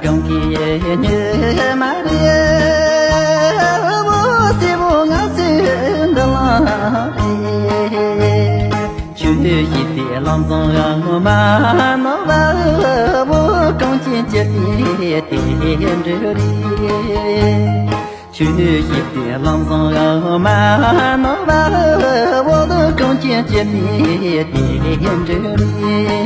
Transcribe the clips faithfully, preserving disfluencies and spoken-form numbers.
གང་གི་ཉི་མ་རེད། བོ་སི་བོ་ང་ཚོའི་འདི་ལ་རེད། ཆོས་ཞིག་དེ་ལམ་བཟང་མ་ནོར་བ། བོ་གང་ཅི་ཅི་དེ་དེ་འདྲ་རེད། ཆོས་ཞིག་དེ་ལམ་བཟང་མ་ནོར་བ། བོ་དུ་གང་ཅི་ཅི་དེ་དེ་འདྲ་རེད།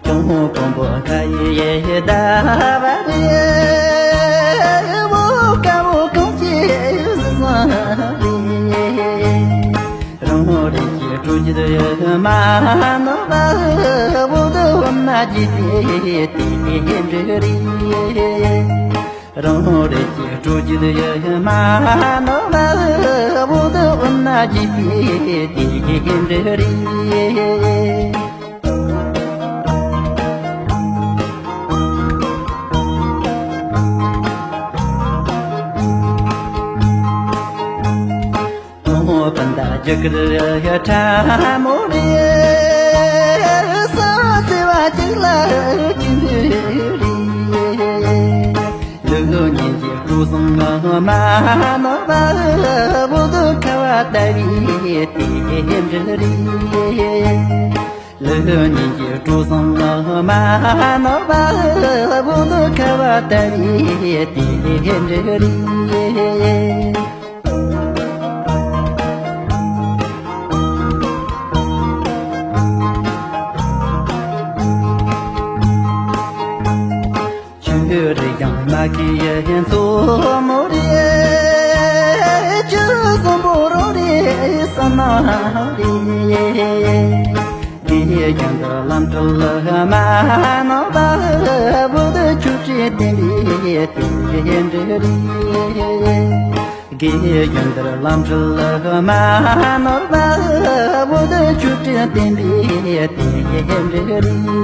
ཀྲུང་གོ་བོད་ཁ་ཡི་ཟླ་བ་རེད། བོད་ཀ་བོ་གང་ཅི་བཟང་རེད། རང་རེ་ཀྱི་གྲོས་ཀྱི་མ་ནོར་བ། བོད་དུ་འོ་ན་ཅི་དེ་དེ་འདྲ་རེད། རང་རེ་ཀྱི་སྤྲོ་སྐྱིད་ཡོད་མ་ནོར་བ། བོད་དུ་འོ་ན་ཅི་དེ་དེ་འདྲ་རེད། སྟོང་སྤུན་ཟླ་རྒྱུ་སྐར་ཕྲ་མོ་རེད། ས་བརྩེ་བ་གཅིག་ལ་གཅིག་རེད། ལུག་གཉིས་ཀྱི་སྤྲོ་བཟང་མ་ནོར་བ། བོད་དུ་ཁ་བ་ལྟ་བུའི་དེ་འདྲ་རེད། ལུག་གཉིས་ཀྱི་སྤྲོ་བཟང་མ་ནོར་བ། བོད་དུ་ཁ་བ་ལྟ་བུའི་དེ་འདྲ་རེད། ཆུ་རེ་ཡང་མ་གི་ཡན་མཚོ་མོ་རེད། ཆུ་གསུམ་པོ་རོ་རེད་ས་ན་རེད། དེ་ཡང་འདི་ལམ་ཁྲོད་ལ་མ་ནོར་བ། བོད་ཆུ་ཁྲི་ལྡན་པའི་དེ་འདྲ་རེད། དགེ་ཡོན་དར་ལམ་ཁྲོད་ལ་མ་ནོར་བ། བོད་ཆུ་ཁྲི་ལྡན་པའི་དེ་འདྲ་རེད།